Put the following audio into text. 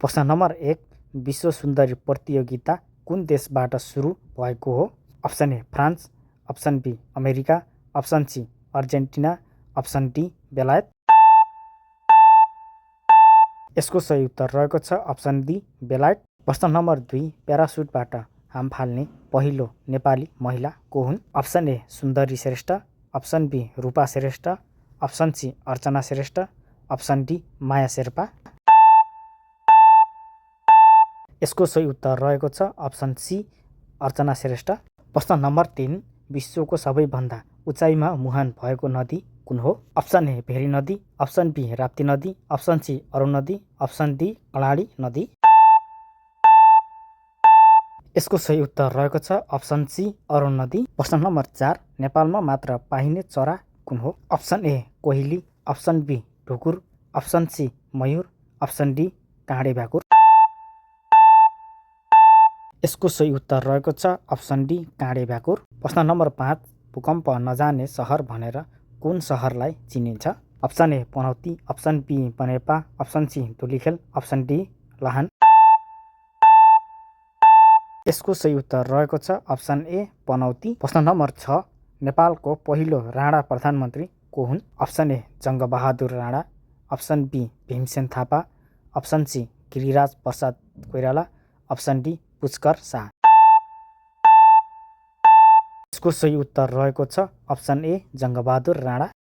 प्रश्न नम्बर 1, विश्व सुन्दरी प्रतियोगिता कुन देशबाट सुरु भएको हो? Option A France, option B America, option C Argentina, option D बेलायत। यसको सही उत्तर रहेको छ अप्सन डी बेलायत। प्रश्न नम्बर 2, प्यारासुटबाट हाम फाल्ने पहिलो नेपाली महिला को हुन्? Option A Sundari Shrestha, option B Rupa Shrestha, option C Archana Shrestha, option D Maya Sherpa. यसको सही उत्तर रहेको छ अप्सन सी अर्चना श्रेष्ठ। प्रश्न नम्बर 3, विश्वको सबैभन्दा उचाइमा मुहान भएको नदी कुन हो? अप्सन ए भेरी नदी, अप्सन बी राप्ती नदी, अप्सन सी अरुण नदी, अप्सन डी कर्णाली नदी। यसको सही उत्तर रहेको छ अप्सन सी अरुण नदी। प्रश्न नम्बर 4, नेपालमा मात्र पाइने चरा कुन हो? अप्सन ए कोइली, अप्सन बी ढुकुर, अप्सन सी मयूर, अप्सन डी काँडे भ्याकुर। यसको सही उत्तर रहेको छ अप्सन डी काँडे भ्याकुर। प्रश्न नम्बर 5, भूकम्प नजाने सहर भनेर कुन सहरलाई चिनिन्छ? Option A Panauti, option B Banepa, option C Dhulikhel, option D Lahan. यसको सही उत्तर रहेको छ अप्सन ए पनौती। प्रश्न नम्बर 6, नेपालको पहिलो राणा प्रधानमन्त्री को हुन्? Option A Jang Bahadur Rana, option B Bhimsen Thapa, option C Giriraj Prasad Koirala, option D Pushkar Shah. यसको सही उत्तर रहेको छ अप्सन ए जङ्गबहादुर राणा।